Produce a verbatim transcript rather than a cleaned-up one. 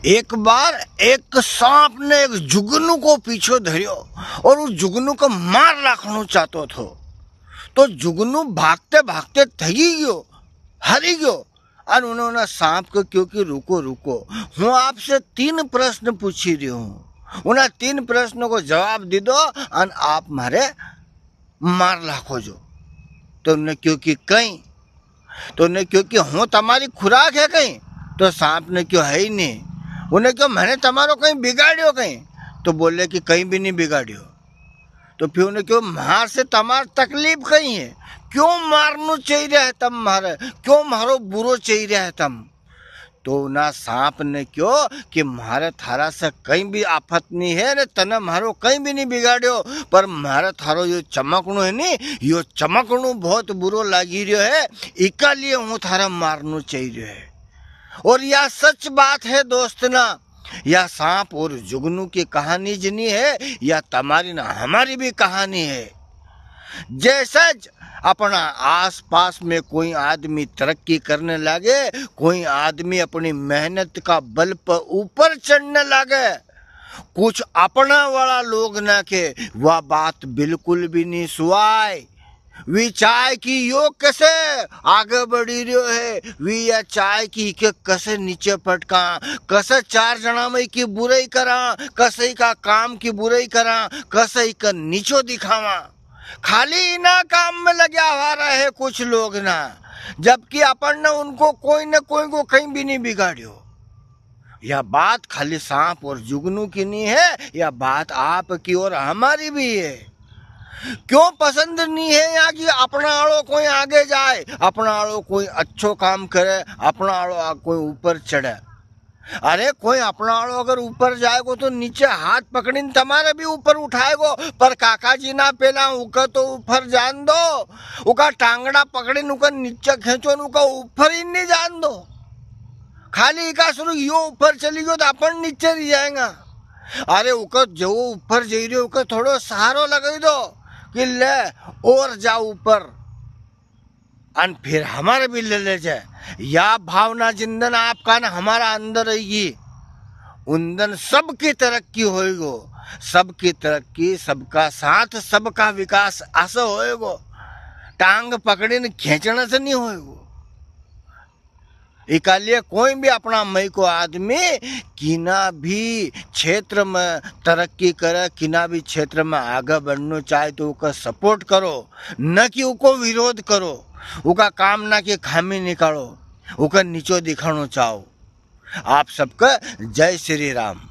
एक बार एक सांप ने एक जुगनू को पीछो धरियो और उस जुगनू को मार लाखणो चाहतो थो। तो जुगनू भागते भागते थकी गयो, हारी गयो। अन उन्होंने सांप को क्यो कि रुको, रुको, हूँ आपसे तीन प्रश्न पूछी रही हूँ, उन्हें तीन प्रश्नों को जवाब दे दो, अन आप म्हारे मार लाखो जो। तो उन्हें क्यो कि कई, तो उन्हें क्यो कि हूँ तमारी खुराक है कई? तो सांप ने क्यो है ही नहीं। उन्हें क्यो मैंने तमारो कई बिगाड़ियो कई? तो बोले कि कई भी नहीं बिगाड़ियो। तो फिर उन्हें क्यो म्हार से तमार तकलीफ कई है? क्यों मारनू चाहिए है तम म्हारे? क्यों म्हारो बुरो चाहिए है तम? तो उना सांप ने क्यो कि म्हारे थारा से कई भी आफत नहीं है ने तने म्हारो कई भी नहीं बिगाड़ियो, पर म्हारे थारो यो चमकणो है नी, यो चमकणो बहुत बुरो लागी रह्यो है, इका लिए हूँ थारा मारनू चाहिए है। और या सच बात है दोस्त ना, या सांप और जुगनू की कहानी जनी है, या तमारी ना हमारी भी कहानी है। जैसे ज अपना आसपास में कोई आदमी तरक्की करने लागे, कोई आदमी अपनी मेहनत का बल पर ऊपर चढ़ने लागे, कुछ अपना वाला लोग ना के वा बात बिल्कुल भी नहीं सुवाय। वी चाय की यो कसे आगे बढ़ी रह्यो है, वी या चाय की के कसे नीचे पटका, कसे चार जना में की बुराई करा, कसे का काम की बुराई करा, कसे का नीचो दिखावा। खाली इना काम में लग्या हुआ रहे कुछ लोग ना, जबकि अपन ने उनको कोई न कोई को कई भी नहीं बिगाड़ियो। या बात खाली सांप और जुगनू की नहीं है, या बात आपकी और हमारी भी है। क्यों पसंद नहीं है यहाँ की अपना आलो कोई आगे जाए, अपना आलो कोई अच्छो काम करे, अपना आलो आ-, कोई ऊपर चढ़े। अरे कोई अपना आलो अगर ऊपर जाएगो तो नीचे हाथ पकड़ीन तमारे भी ऊपर उठाएगो, पर काका जी ना पेला उका तो ऊपर जान दो, उका टांगड़ा पकड़ीन उका नीचे खेंचो न उका ऊपर ही नहीं जान दो। खाली इका शुरू यो ऊपर चली गयो तो अपन नीचे रह जाएगा। अरे उका जो ऊपर जई रह्यो उका थोड़ो सहारो लगाई दो कि ले और जा ऊपर। अन फिर हमारे भी ले ले जाए। या भावना जिंदन आपका न हमारा अंदर रहेगी, उन्दन सबकी तरक्की होएगो, सबकी तरक्की, सबका साथ, सबका विकास असो होएगो। टांग पकड़ीन खेंचना से नहीं होएगो। इकालिए कोई भी अपना मई को आदमी किना भी क्षेत्र में तरक्की करे, किना भी क्षेत्र में आगे बढ़नो चाहे तो उका support करो, न कि उको विरोध करो, उका काम ना की खामी निकालो, उका नीचो दिखानो चाहो। आप सबका जय श्री राम।